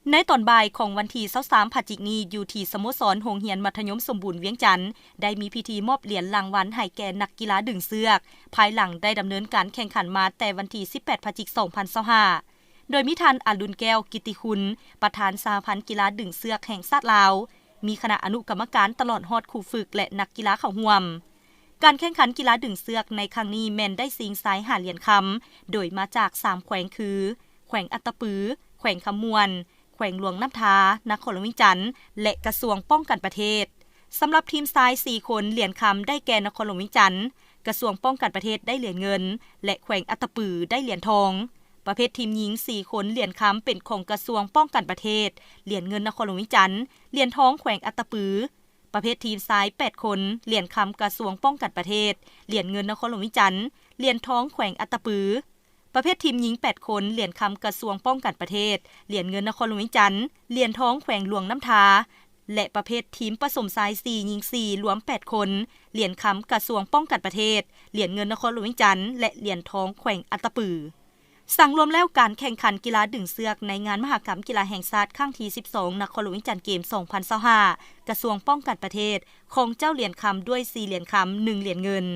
ໃນຕອນບ່າຍຂອງວັນທີຊາວສາມພະຈິກນີ້ ຢູ່ທີ່ສະໂມສອນໂຮງຮຽນມັດທະຍົມສົມບູນວຽງຈັນ ໄດ້ມີພິທີມອບຫຼຽນລາງວັນໃຫ້ແກ່ນັກກິລາດຶງເຊືອກ ພາຍຫຼັງໄດ້ດຳເນີນການແຂ່ງຂັນມາແຕ່ວັນທີສິບແປດພະຈິກສອງພັນຊາວຫ້າ ໂດຍມີທ່ານ ອະລຸນ ແກ້ວກິດຕິຄຸນ ປະທານສະຫະພັນກິລາດຶງເຊືອກແຫ່ງຊາດລາວ, ມີຄະນະອະນຸກຳມະການຕະຫຼອດຮອດຄູຝຶກ ແລະ ນັກກິລາເຂົ້າຮ່ວມ. ການແຂ່ງຂັນກິລາດຶງເຊືອກໃນຄັ້ງນີ້ແມ່ນໄດ້ຊິງຊາຍຫ້າຫຼຽນຄຳ ໂດຍມາຈາກສາມແຂວງຄື ແຂວງອັດຕະປື, ແຂວງຄຳມ່ວນ, ແຂວງຫຼວງນ້ຳທາ, ນະຄອນຫຼວງວຽງຈັນ ແລະ ກະຊວງປ້ອງກັນປະເທດ. ສຳລັບທີມຊາຍສີ່ຄົນ ຫຼຽນຄຳໄດ້ແກ່ນະຄອນຫຼວງວຽງຈັນ, ກະຊວງປ້ອງກັນປະເທດໄດ້ຫຼຽນເງິນ ແລະ ແຂວງອັດຕະປືໄດ້ຫຼຽນທອງ. ປະເພດທີມຍິງສີ່ຄົນ ຫຼຽນຄຳເປັນຂອງກະຊວງປ້ອງກັນປະເທດ, ຫຼຽນເງິນນະຄອນຫຼວງວຽງຈັນ, ຫຼຽນທອງແຂວງອັດຕະປື. ປະເພດທີມຊາຍແປດຄົນ ຫຼຽນຄຳກະຊວງປ້ອງກັນປະເທດ, ຫຼຽນເງິນນະຄອນຫຼວງວຽງຈັນ, ຫຼຽນທອງແຂວງອັດຕະປື. ປະເພດທີມຍິງແປດຄົນ ຫຼຽນຄຳກະຊວງປ້ອງກັນປະເທດ, ຫຼຽນເງິນນະຄອນຫຼວງວຽງຈັນ, ຫຼຽນທອງແຂວງຫຼວງນ້ຳທາ ແລະ ປະເພດທີມປະສົມຊາຍສີ່ ຍິງສີ່ ລວມແປດຄົນ ຫຼຽນຄຳກະຊວງປ້ອງກັນປະເທດ, ຫຼຽນເງິນນະຄອນຫຼວງວຽງຈັນ ແລະ ຫຼຽນທອງແຂວງອັດຕະປື. ສັງລວມແລ້ວ ການແຂ່ງຂັນກິລາດຶງເຊືອກໃນງານມະຫະກຳກິລາແຫ່ງຊາດຄັ້ງທີສິບສອງ ນະຄອນຫຼວງວຽງຈັນເກມສອງພັນຊາວຫ້າ ກະຊວງປ້ອງກັນປະເທດ ຂອງເຈົ້າຫຼຽນຄຳດ້ວຍສີ່ຫຼຽນຄຳ ໜຶ່ງຫຼຽນເງິນ.